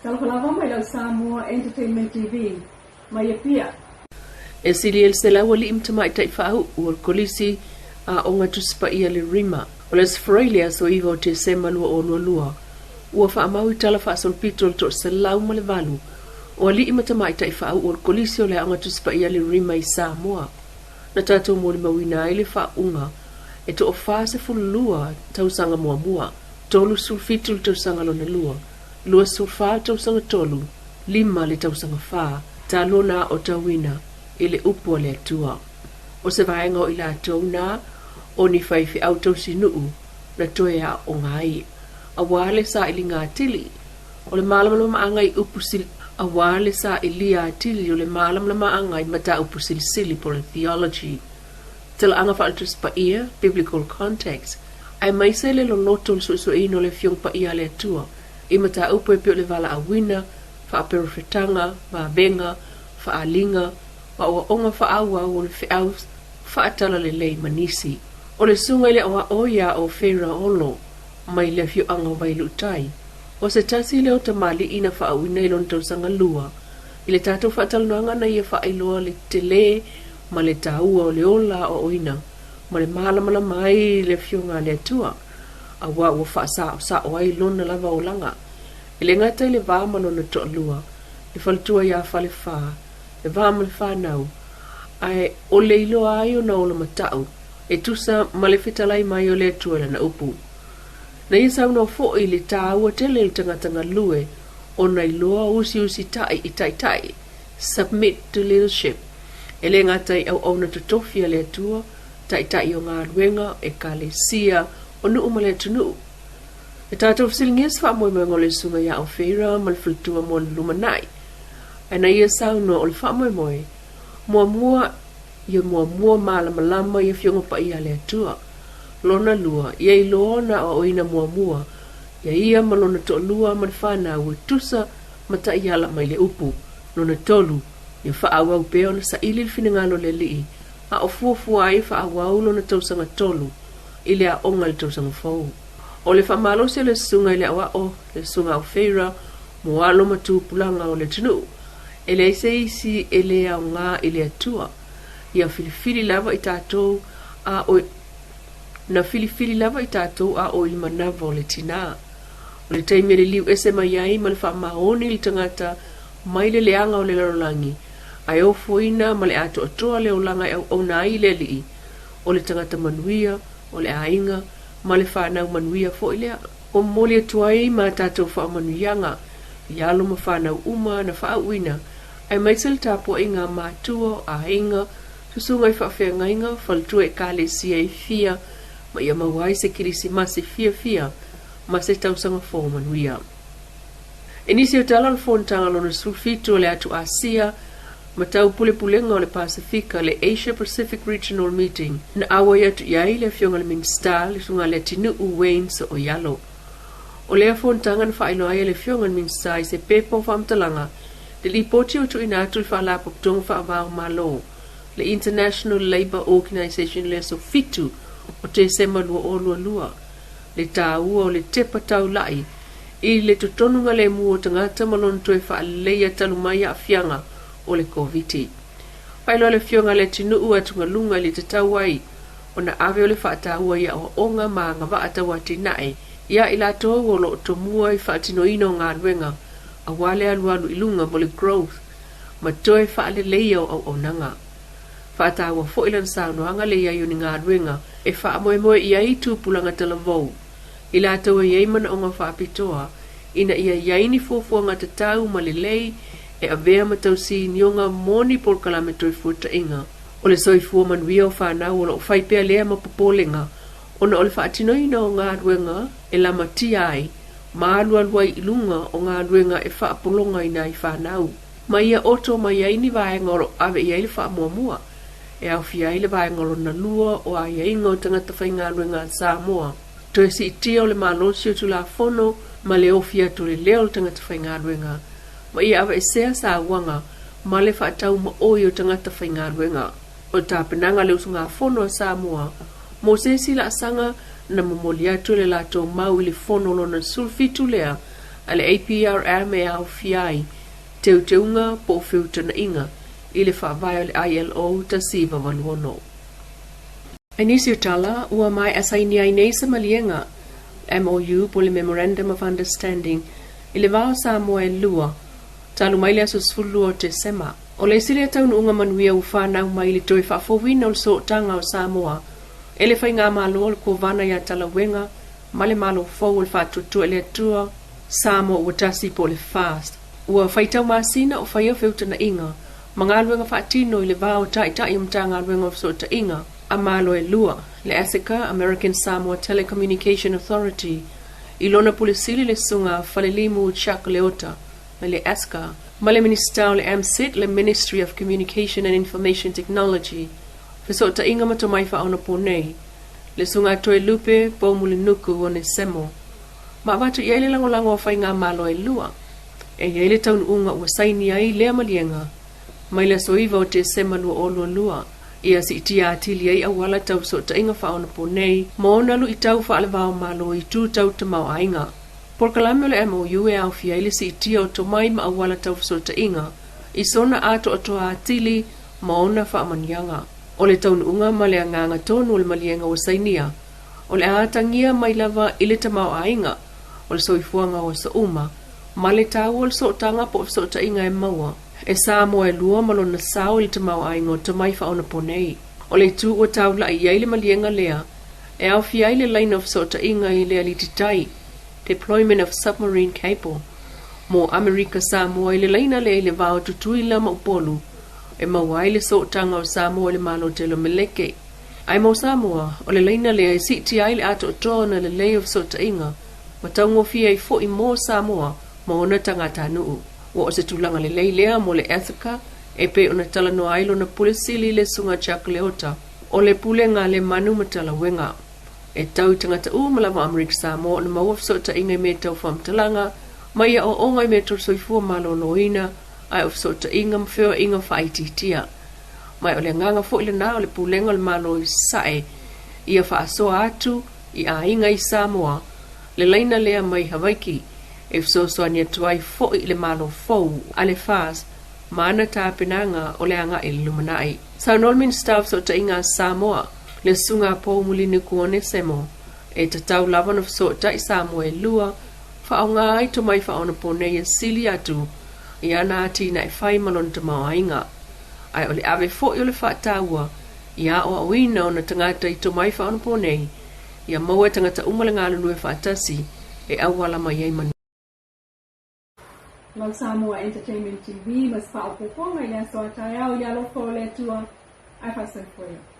Talofa lava mai lau Samoa Entertainment TV mai Apia. E sili ai le 100 alii ma tamaitai faauu o le Kolisi Aoga Tusi Paia le Rima. O le Aso Faraile aso 9 o Tesema 2022, ua faamau i tala faasolopito le 108 o alii ma tamaitai faauu o le Kolisi o le Aoga Tusi Paia le Rima i Samoa. Na tatou molimauina ai le faauuga e toa-42 tausaga muamua, 37 le tausaga lona lua, 24 le tausaga tolu, lima le tausaga fa, talu ona aotauina i le upu a le Atua. O se vaega o i latou na o ni faifeau tausinuu na toe aooga ai, aua le sailiga atili o le malamalamaaga i upu sili, aua le sailia atili o le malamalamaaga i mataupu silisili po o le theology, talaaga faale-Tusi Paia, biblical context, aemaise le loloto o le suesueina o le Afioga Paia a le Atua i mataupu e pei o le valaauina, faaperofetaga, vavega, faaaliga, ma aoaoga faaauau o le feau faatalalelei ma nisi. O le susuga i le aoao ia Ofeira Olo mai le afioaga o Vailuutai, o se tasi lea o tamalii na faauuina i lona tausaga lua i le tatou faatalanoaga na ia faailoa le tele ma le taua o le ola aoaoina ma le malamalama ai i le Afioga a le Atua, aua ua faasaosao ai lona lava olaga. E le gata i le va ma lona toalua, le faletua ia Falefa, le va ma le fanau, ae o le iloa ai ona ola matau e tusa ma le fetalai mai o le Atua i lana upu. Na ia saunoa foi i le taua tele i le tagata galue ona iloa usiusitai i taitai, submit to leadership, e le gata i auauna totofi a le Atua, taitai o galuega, ekalesia, o nuu ma le atunuu. E tatou fesiligia se faamoemoega o le Susuga ia Ofeira ma le faletua mo le lumanai. Ae na ia saunoa o le faamoemoe, muamua, ia muamua malamalama i Afioga Paia a le Atua. Lona lua, ia iloa ona aoaoina muamua ia ia ma lona toalua ma le fanau e tusa ma taiala mai le upu. Lona tolu, ia faaauau pea ona saili le finagalo o le Alii a o fuafua ai e faaauau lona tausaga tolu i le aoga i le tausaga fou. O le faamalosi o le susuga i le aoao, le susuga Ofeira, mo alo ma tupulaga o le atunuu, e leai se isi e le aoga i le Atua. Ia filifili lava i tatou a o Na filifili lava i tatou a o i le manava o le tinā. O le taimi e liliu ese mai ai ma le faamaoni le tagata mai le leaga o le lalolagi, ae ofoina ma le atoatoa le olaga e auauna ai i le Alii, o le tagata manuia, o le aiga, ma le fanau manuia foi lea. Ua momoli atu ai ma tatou faamanuiaga i alo ma fanau uma na faauuina, aemaise le tapuaiga a matua, o aiga, susuga i faafeagaiga, faletua ekalesia e fia, ma ia maua ai se Kerisimasi fiafia ma se tausaga fou manuia. I nisi o tala o le Fonotaga lona 17 o le Atu Asia ma Taupulepulega o le Pasefika, le Asia Pacific Regional Meeting, na auai atu i ai le Afioga i le Minisita, le Susuga a Leatinuu Wayne Sooialo. O lea fonotaga na faailoa ai e le Afioga i le Minisita i se pepa o faamatalaga le lipoti ua tuuina atu i le Faalapotopotoga Faava-o-Malo, le International Labour Organization i le aso 7 o Tesema 2022, le taua o le tepa taulai i le totonuga lemu o tagata ma lona toe faaleleia talu mai aafiaga o le Koviti. Faailoa le Afioga a Leatinuu atugaluga i le tatau ai ona ave o le faataua i aoaoga ma agavaa tauatinae ia i latou o lo o tomua i faatinoina o galuega aua le alualu i luga mo le growth ma toe faaleleia o auaunaga. Faataua foi lana saunoaga le i ai o ni galuega e faamoemoe i ai tupulaga talavou i latou e i ai manaoga faapitoa ina ia i ai ni fuafuaga tatau ma lelei e avea ma tausinioga mo ni polokalame toefuataiga o le soifua manuia o fanau o lo o fai pea lea ma popolega ona o le faatinoina o galuega e lamatia ai ma alualu ai i luga o galuega e faapologaina ai fanau. Ma ia oto mai ai ni vaega o lo o ave i ai le faamuamua, e aofia ai le vaega lona lua o aiaiga o tagata faigaluega a Samoa, toe siitia o le malosi o Tulafono ma le ofi atu o le leo o le tagata faigaluega, ma ia aveesea sauaga ma le faataumaoi o tagata faigaluega. O le tapenaga a le usugafono a Samoa mo se isi laasaga na momoli atu e le latou mau i le fono lona 17 lea a le APRM e aofia ai teuteuga po o feutagaiga i le Faavae o le ILO 186. I nisi o tala, ua maea saini ai nei se maliega, MOU po o le Memorandum of Understanding, i le va o Samoa e lua, talu mai le aso 12 o Tesema. O le isi lea taunuuga manuia ua fanau mai i le toe faafouina o le sootaga o Samoa e le Faigamalo o le Kovana ia Talauega ma le Malo fou o le Faatuatua i le Atua Samoa ua tasi po o le FAST. Ua faitau masina o faia feutagaiga ma galuega faatino i le va o Taitai o Matagaluega o Fesootaiga a Malo e lua, le ASICA, American Samoa Telecommunication Authority, i lona Pule Sili le Susuga Falelimu Chuck Leota mai le ASCA, ma le Minisita o le MCIT, le Ministry of Communication and Information Technology, Fesootaiga ma Tomai Faaonaponei, le Susuga Toelupe Poumulinuku Onesemo, ma avatu i ai le lagolago a Faigamalo e lua. E i ai le taunuuga ua saini ai lea maliega mai le aso 9 o Tesema 2022, ia siitia atili ai auala tau fesootaiga faaonaponei ma ona luitau faale-va-o-Malo i itu tau tamaoaiga. Polokalame o le MOU e aofia ai le siitia o tomai ma auala tau fesootaiga i sona atoatoa atili ma ona faamanuiaga. O le taunuuga ma le agaga tonu o le maliega ua sainia, o le a atagia mai lava i le tamaoaiga o le soifuaga o aso uma ma le taua o le sootaga po o fesootaiga e maua e Samoa e lua ma lona sao i le tamaoaiga o tomai faaonaponei. O le itu ua taulai i ai le maliega lea e aofia ai le laina o fesootaiga i le alititai, deployment of submarine cable, mo Amerika Samoa i le laina lea i le va o Tutuila ma Upolu e maua ai le sootaga o Samoa i le Malo tele o Meleke. Ae mo Samoa, o le laina lea e siitia ai le atoatoa ona lelei o fesootaiga ma taugofie ai foi mo Samoa ma ona tagatanuu. Ua o se tulaga lelei lea mo le Ethica e pei ona talanoa ai lona Pule Sili le Susuga Chuck Leota o le Pulega a le Manu ma Talauega. E tau i tagata uma lava o Amerika Samoa ona maua fesootaiga i mea tau faamatalaga ma i aoaoga i mea tau soifua maloloina ae o fesootaiga ma feoaiga faaitiitia. Ma o le agaga foi lena o le Pulega o le Malo i Sasae ia faasoa atu i aiga i Samoa le laina lea mai Havaiki e fesoasoani atu ai foi i le Malo fou a le FAS ma ana tapenaga o le agai i le lumanai. Saunoa le Minisita o Fesootaiga a Samoa, le Susuga a Poumulinuku Onesemo, e tatau lava ona fesootai Samoa e lua, faaaoga ai tomai faaonaponei e sili atu i ana atinae fai ma lona tamaoaiga. Ae o le ave foi o le faataua ia aoaoina ona tagata i tomai faaonaponei ia maua e tagata uma le galulue faatasi e auala mai ai manuia. Lau Samoa Entertainment TV ma se faaopoopoga i le aso a taeao i le alofa o le Atua, ae faasoifua ia.